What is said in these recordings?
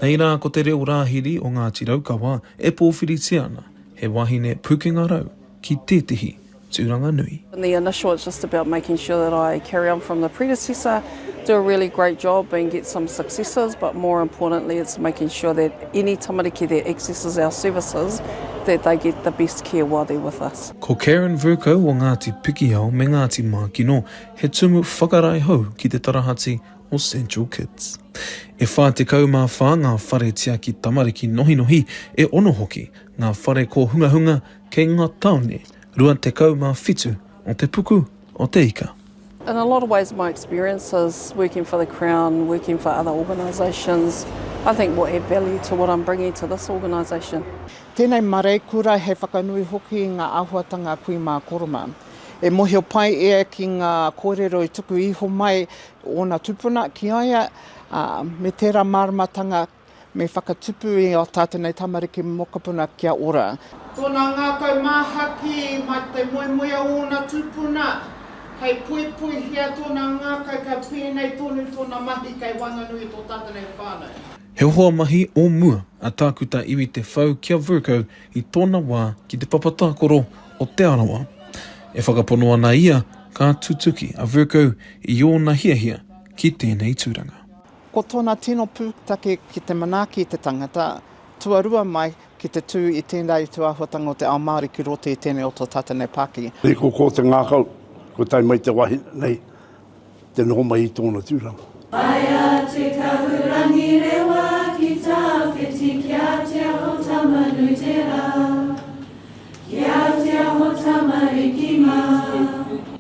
Nei rā ko te reo rāhiri o Ngāti Raukawa e pōwhiritia ana, he wahine pukenga rau ki tētehi tūranga nui. In the initial it's just about making sure that I carry on from the predecessor, do a really great job and get some successes, but more importantly it's making sure that any tamariki that accesses our services that they get the best care while they're with us. Ko Karen Vercoe o Ngāti Pikiao me Ngāti Mākino he tumu whakarae hou ki te tarahati o Central Kids. E 44 ngā whare tiaki tamariki nohinohi, e ono hoki ngā whare kōhungahunga kei ngā tāone 27 o te puku o te ika. In a lot of ways my experiences working for the Crown, working for other organisations, I think will add value to what I'm bringing to this organisation. Tēnei mareikura he whakanui hoki i ngā āhuatanga kui mā koro mā. E mohio pai ia ki ngā kōrero i tuku iho mai ōna tūpuna ki a ia, ā, me tērā māramatanga me whakatupu i ō tātou nei tamariki mokopuna kia ora. Tōna ngākau māhaki mai te moemoe o ōna tūpuna, kei poipoihia tōna ngākau kia pēnei tonu tōna mahi kei waenganui i tō tātou nei whānau. He hoa mahi o mua a Tākuta Iwi Te Whau ki a Vercoe i tōna wā ki te papa tākaro o Te Arawa. E whakapono ana ia ka tutuki a Vercoe i ōna hiahia ki tēnei tūranga. Ko tōna tino pūtake ki te manaaki i te tangata, tuarua mai ki te tū i tēnei tūāhuatanga o te ao Māori ki roto i tēnei o tō tātou nei pākihi. Rikoko te ngākau, kua tae mai te wahine nei te noho mai i tōna tūranga. Whaia te kahurangi rewa ki tawhiti kia tiaho Tama-nui-te-rā, kia tiaho tamariki mā.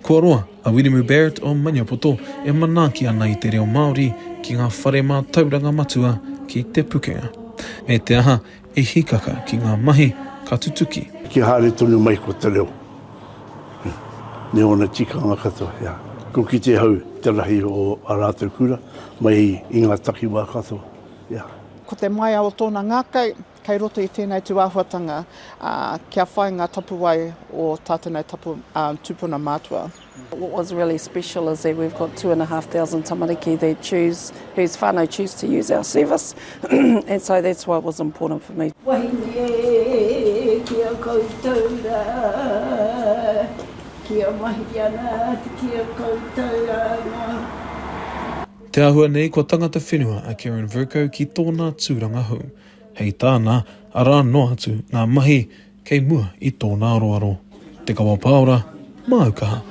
Kua roa a Wiremu Barrett o Maniapoto e manaaki ana i te reo Māori ki ngā whare mātauranga matua ki Te Pukenga. Me te aha, e hikaka ki ngā mahi ka tutuki. Kia haere tonu mai ko te reo me ōna tikanga katoa, yeah. Ko kite ahau te rahi o a rātou kura mai i ngā takiwā katoa, yeah. Ko te maia o tōna ngākau kei roto i tēnei tūāhuatanga, ā, kia whai ngā tapuwae o tātou nei tapu, ā, tūpuna mātua. What was really special is that we've got 2,500 tamariki that choose, whose whānau choose to use our service, and so that's why it was important for me. Wahine e, ki a koutou ra, kia mahi ana ki a koutou ra nga. Te āhua nei kua tangata whenua a Karen Vercoe ki tōna tūranga hou. Hei tāna, arā noa atu ngā mahi kei mua i tōna aroaro. Te Kawa Paora, māu kaha.